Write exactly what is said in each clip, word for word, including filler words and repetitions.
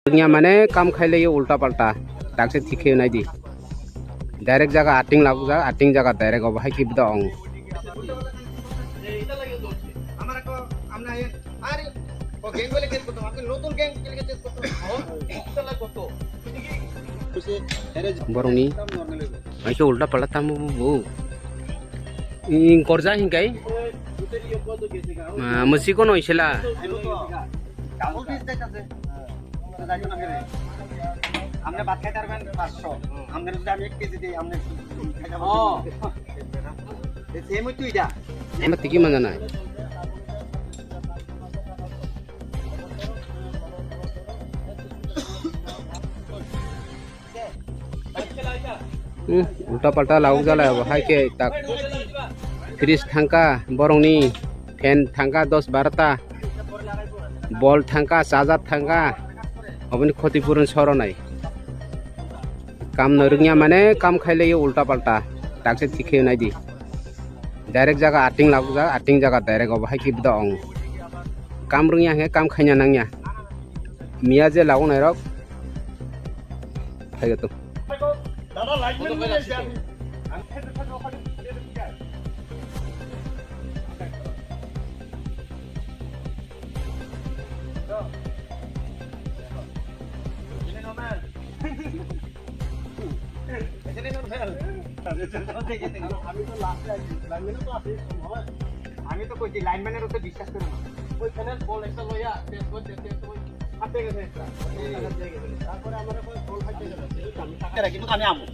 Wngya mane kam khailaiyo ulta palta. Dakse thik khe naidi. Direct jaga ating lagujak, ating jaga direct obo hai khe bwda ong. Borokni aise ulta palta tamo bo. Ing korja hinkai. Ma, musi kono isela. আপনি ভাত খাইতে পারবেন পাঁচশো। আপনার যদি আমি এক কেজি দিই, আপনি খাইতে পারবেন? ও। এই সেম ওই তুই যা। আমরা টিকি মানা নাই। Hmm, ulta palta laguk jala abo hai khe tak fridge thangka borokni fan thangka dos barota bol thangka charger thangka oboni khoti puron soronai kam no rwngya mane kam khailaiyo ulta palta dakse thik khe naidi direct jaga ating laguk jak ating jaga direct obo hai khe bwda ong kam rwngya hwnkhe kam khaina nangya. Miya je lagunai rok. Hai to. আমি তো লাস্টে আছি, লাইনম্যানও তো আছে সময়। আমি তো কইছি, লাইনম্যানের উপরে বিশ্বাস করে না। ওইখানে বল একটা লইয়া, টেস্ট করতে, টেস্ট ওই হাতে গেছে একটা। এই তারপরে আমার এখন বল হাতে গেছে। কিন্তু আমি আমু।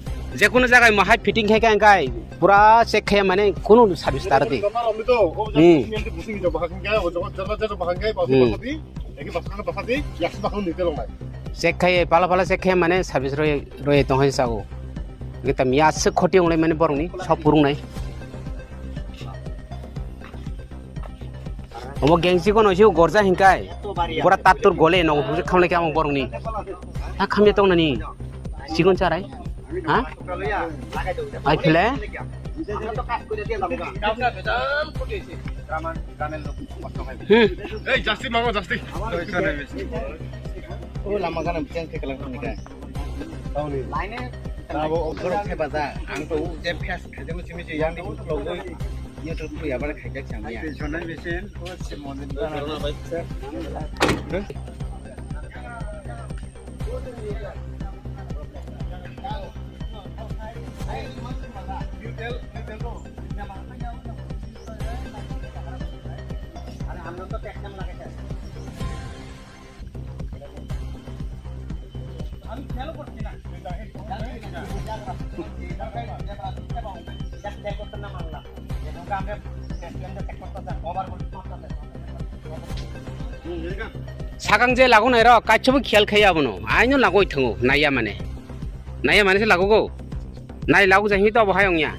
যে কোনো জায়গায় মাহাই ফিটিং খাই খাই খাই, পুরা চেক খাই মানে কোনো সার্ভিস তার দি। আমি তো, ও, হুম। আমি তো বুঝি নিতে বাহান গায়, ও যখন যত যত বাহান গায়, বাসি হুম। বাসি। Eki baskhano bwsadi, yaksu baskhano nite longnai. Check khai, pala pala check khai mane service roi, roi tong hai sago. Gita miya aswk khoti onglai mane borokni, sab purungnai. Omo gengsi kono si gorja hinkai. Gora tattur gole no, buji khamlai kamo borokni. Ha khamya tong nani. Sigon charai. Ha? Ai phile? Hmm. Ei, jasti mango, jasti. O lama gana change khe kalang ni ka. Abo observe khe baja, ang to je face khaje mo simi je yang ni logoi YouTube tu yabar khaje chang ya. Sakang je lagunai rok, kaichabo khiyal khai abono. Aino lagoi thango, naiya mane. Naiya mane se lagugo. Nai lagu jai hito bo hai ongya.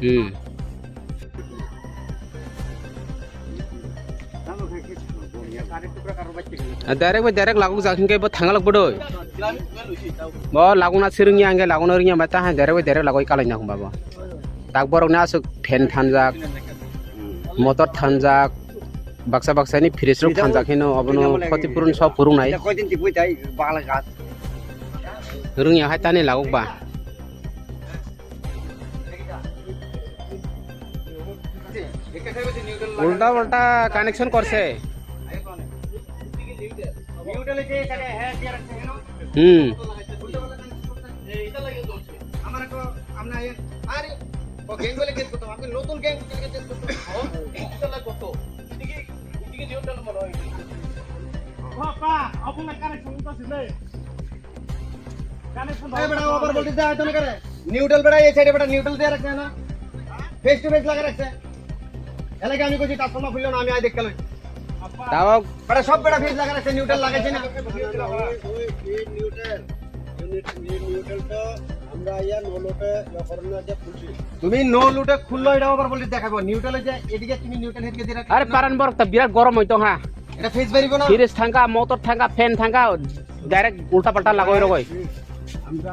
Hmm. Ah, direct bai direct laguk jak hingke bo thangalok bodoi. Bo laguna sirwngya hingke laguna rwngya bai ta hai direct bai direct lagoi kalaina hwnba bo. Tak borok ni aswk fan thanjak, motor thanjak, baksa baksa ni fridge rok thanjak hino obono khoti purun sob purungnai. Rwngya hai tani laguk ba. Ulta ulta connection korse. Hmm. এই বেটা, over voltage দেওয়া হয়তো না কেন? নিউট্রাল বেটা, এই সাইডে বেটা, নিউট্রাল দিয়ে রাখছে না? ফেস টু ফেস লাগা রাখছে। এলাকা আমি কইছি, ট্রান্সফর্মার খুললো না, আমি আয় দেখতে লই। তাও বেটা, সব বেটা ফেস লাগা রাখছে, নিউট্রাল লাগাইছে না? ওই, ওই, এই নিউট্রাল, ইউনিট, এই নিউট্রালটা আমরা ইয়া নো লোডে ইয়া করার আগে খুলছি। তুমি নো লোডে খুললো, এটা ওভার ভোল্টেজ দেখাবো। নিউট্রালে যে এদিকে তুমি নিউট্রাল হেডকে দিয়ে রাখছো আরে না? পারান বরক তো বিরাট গরম হইতো, হ্যাঁ। এটা ফেস বেরিবো না? ফ্রিজ থাকা, মোটর থাকা, ফ্যান থাকা, direct ulta palta lagoi rogoi.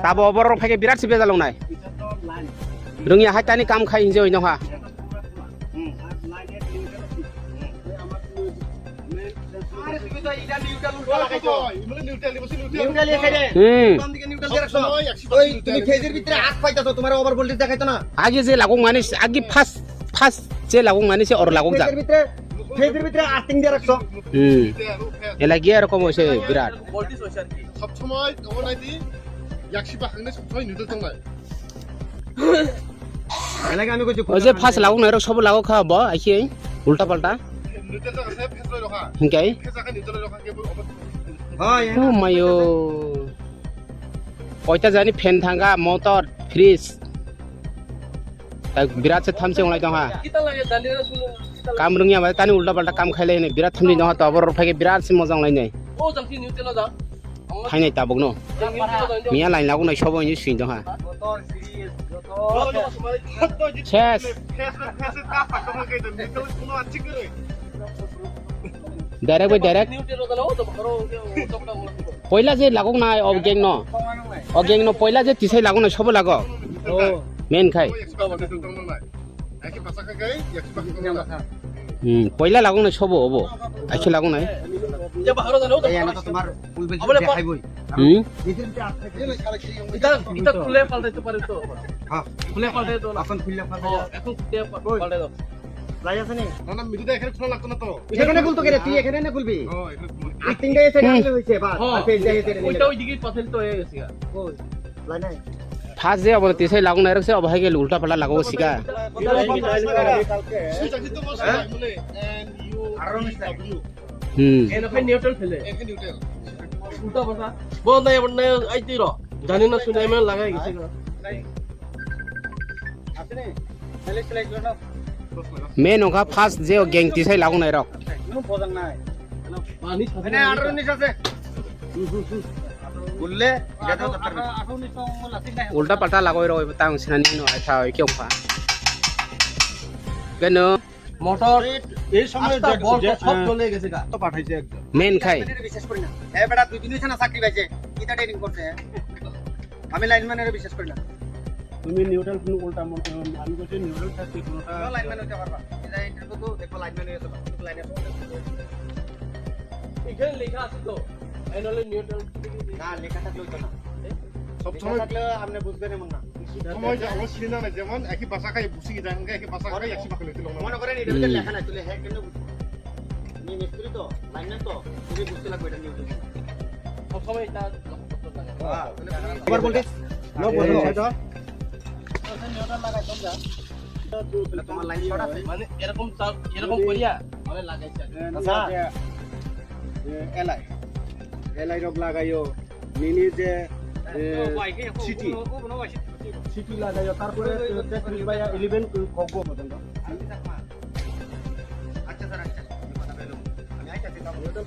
Tabo oborok phaikhe birat se bejal wngnai. Rwngya hai tani kam khai hinje hoi nokha. আরে তুমি তো এটা নিউট্রাল উল্টা লাগাইছো। নিউট্রাল এসে রে। হুম। কোন দিকে নিউট্রাল দিয়ে রাখছো? ওই তুমি ফেজের ভিতরে আত পাইতাছো, তোমার ওভার ভোল্টেজ দেখাইতো না। আগে যে লাগুক মানে, আগে ফার্স্ট, ফার্স্ট যে লাগুক মানে সে ওর লাগুক যাক। ফেজের ভিতরে, ফেজের ভিতরে আর্থিং দিয়ে রাখছো। হুম। এলা গিয়ে এরকম হয়েছে বিরাট। ভোল্টেজ হয়েছে আর কি। সব সময় তখন আইতি একশো পাখানে সব সময় নিউট্রাল চালায়। এলাকা আমি কইছি ওই যে ফার্স্ট লাগুক না, এরকম সব লাগুক খাওয়া বা আইসি উল্টা পাল্টা। নিউট্রাল তো আছে, ফেজ রইলো খা। হিংকাই? ফেজ আকা নিউট্রাল রইলো খা, কেবল অবস্থা। হয়, ও mayo. Koita jani fan thanga, motor, fridge. Tak birat se thamse onglai tong ha. Kita lagi dalil sulu. Kam rungya ba tani ulta palta kam khailai ne birat thamni no ha to abor phai birat se mojang lai nai. Oh, jang si news channel jang. Phainai tabuk no. Jang news channel jang. Miya line lagu nai sobo ni swing tong ha. Ses. Direct by direct. News channel jang, oh, to bharo, oh, to bharo. Poila je lagok nai o gang no. O gang no poila je tisai lagok nai sobo lagok. Oh. Men khai. Hmm, poila lagok nai sobo obo. Aise lagok nai. Hmm. Ita, ita khule paltai to pare to. Ha. Khule paltai to na. Apan khule paltai. Oh, ekhon khule paltai to. Line আছে নি? না, না, মিডিয়া এখানে খোলা লাগতো না তো। এখানে খুলতো কেন? তুই এখানে না খুলবি? ও, এখানে খোলা। এই তিনটা এসে হুম। ডাবল হইছে, বাস। হ্যাঁ। আর ফেজ দিয়ে এসে ওইটা ওই দিকে পাথর তো হয়ে গেছে গা। ও, line নাই। ফার্স্ট যে আবার তেসাই লাগুন এরকম সে অবহাই গেল উল্টা পাল্টা লাগাবো সিকা। সুইচ আছে তো বস, হ্যাঁ? বলে, N U R R M S. হুম। এন ওখানে নিউট্রাল ফেলে। এখানে নিউট্রাল। উল্টা পাল্টা। বল নাই, এবার নাই, আইতেই রহ। জানি না, শুনে আমি লাগাই গেছি গা। আছে নি? Men wngkha first je o gang tisai lagunai rok. Ulta palta lagoi rok tang sinani no ai tha oi khe wngkha. Keno motor এই সময় যে বল সব চলে গেছে গা। তো পাঠাইছে একদম। Men khai. বিশ্বাস করি না। এ বেটা দুই দিন হইছে না চাকরি পাইছে। কিতা ট্রেনিং করছে? আমি লাইনম্যানের বিশ্বাস করি না। তুমি নিউট্রাল কোনো উল্টা মন, আমি বলছি নিউট্রাল থাকতে কোনোটা। লাইনম্যান হইতে পারবা। এটা ইন্টারভিউ তো দেখো লাইনম্যান হয়ে যাবে। কিন্তু লাইনে এখানে লেখা আছে তো, অ্যানুয়াল নিউট্রাল। না, লেখা থাকলে হইতো না। সব লেখা সময় থাকলে আপনি বুঝবেন এমন না। সব সময় যে আমার সিনে না, যেমন একই ভাষা খাই বুঝি যায়, একই ভাষা খাই একই ভাষা লিখতে মনে করেন এটা ভিতরে হুম। লেখা নাই, তাহলে হ্যাঁ কেন বুঝবো? তুমি মিস্ত্রি তো, লাইনম্যান তো, তুমি বুঝতে লাগবে এটা নিউট্রাল। সব সময় এটা লক্ষ্য করতে লাগে। হ্যাঁ, আবার বলতে? লো, বলতে সেটা। তোমার লাইন শর্ট আছে? মানে এরকম চাপ, এরকম করিয়া মানে লাগাইছে। আচ্ছা। এলাই। এলাই রোগ লাগাইও। মিনি যে, এ, সিটি। সিটি লাগাইও। তারপরে তেত্রিশ বাই ইলেভেন খগ্গ পর্যন্ত। আচ্ছা স্যার, আচ্ছা। আমি আইতাছি, তারপরে